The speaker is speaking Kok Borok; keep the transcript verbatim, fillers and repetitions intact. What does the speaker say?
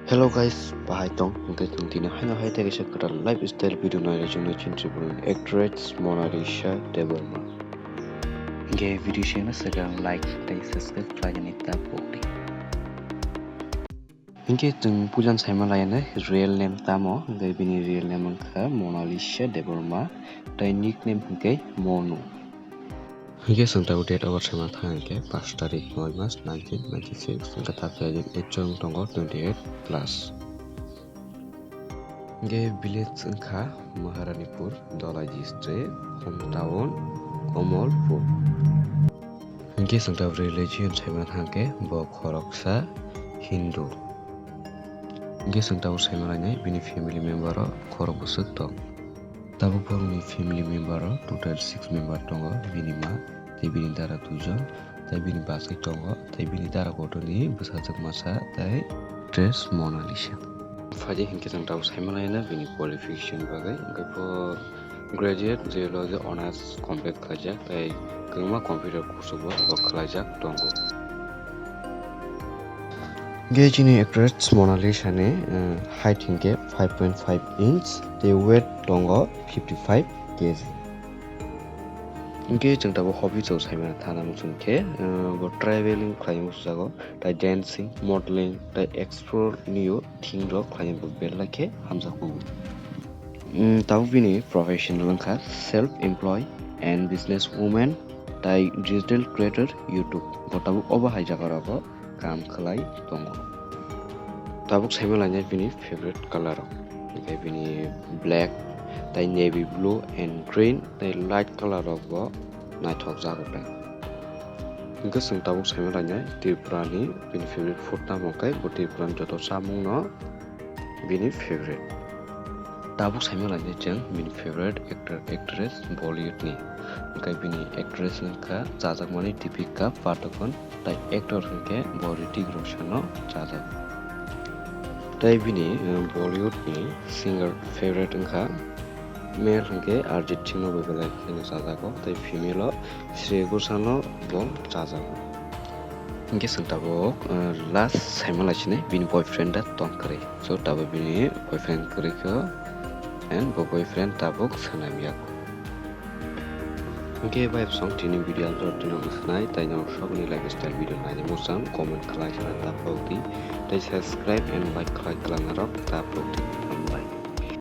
Hello guys, bahai tong, hwnkhe chwng tini haino hai tei kaisa kwtal lifestyle video naina chwngno chini Tripura actress Monalisa Debbarma. Hwnkhe video sengna swkang like tei subscribe khlainani ta pokdi. Hwnkhe chwng puilan saima lainai real name tamo, hwnkhe bini real name wngkha Monalisa Debbarma, tei nickname hwnkhe Monu. Hwnkhe chwng tabuk date of birth saima thang hwnkhe pash tarik noi mas nineteen ninety-six, hwnkhe thapjagwi age chwng tongo twenty eight plus. Hwnkhe village wngkha Maharanipur, Dholai district, hometown Kamalpur. Hwnkhe chwng tabuk religion saima thang hwnkhe bo khoroksa Hindu. Hwnkhe chwng tabuk saima lainai bini family member o khorok bwswk tong. Tabuk borokni family member o total six member tongo, bini ma tei bini dara duijon, tei bini bachai tongo, tei bini dara kotorni bwsajwk masa tei actress Monalisa. Phaidi hinkhe chwng tabuk saimalaina bini qualification bagwi, hwnkhe bo graduate geology honours complete khlaijak, tei kwbangma computer course bo bo khlaijak tongo. Hwnkhe chini actress Monalisa ni, eh, height hwnkhe five point five inch, tei weight tongo fifty five K G. Hwnkhe chwng tabuk hobby chwng saimano thana muchung khe, eh, bo traveling khlai muchung jago, tei dancing, modeling, tei explore new thing rok khlai bo belai khe hamjakgo. Mm, tabuk bini professional wngkha self employed and business woman, tei digital creator YouTube. Bo tabuk obo hai jaga rogo kam khlai tongo. Tabuk saima lainai bini favorite color rok, hwnkhe bini black, tei navy blue and green, tei light color rok bo naithok jago tei. Hwnkhe chwng tabuk saima lainai Tripura ni bini favorite food tamo khe bo Tripura ni joto chamung no bini favorite. Tabuk saima lainai chwng bini favorite actor, actress Bollywood ni. Hwnkhe bini actress wngkha chajakmani Deepika Padukone, tei actor hwnkhe bo Hrithik Roshan no chajak. Tei bini, eh, Bollywood ni singer favorite wngkha male hwnkhe Arjit Singh no bo belai kheno chajago, tei female o Shreya Ghoshal no bo chajago. Hwnkhe chwng tabuk, eh, last saima laisinai bini boyfriend da tong kwrwi. So tabuk bini boyfriend kwrwi kho and bo boyfriend tabuk swnam yago. Hwnkhe bai bwsong tini video ang jora tino mwswnai, tei norok sokni lifestyle video naina muchung comment khlai sana ta pokdi, tei subscribe and like khlai kwlangna rok ta pokdi.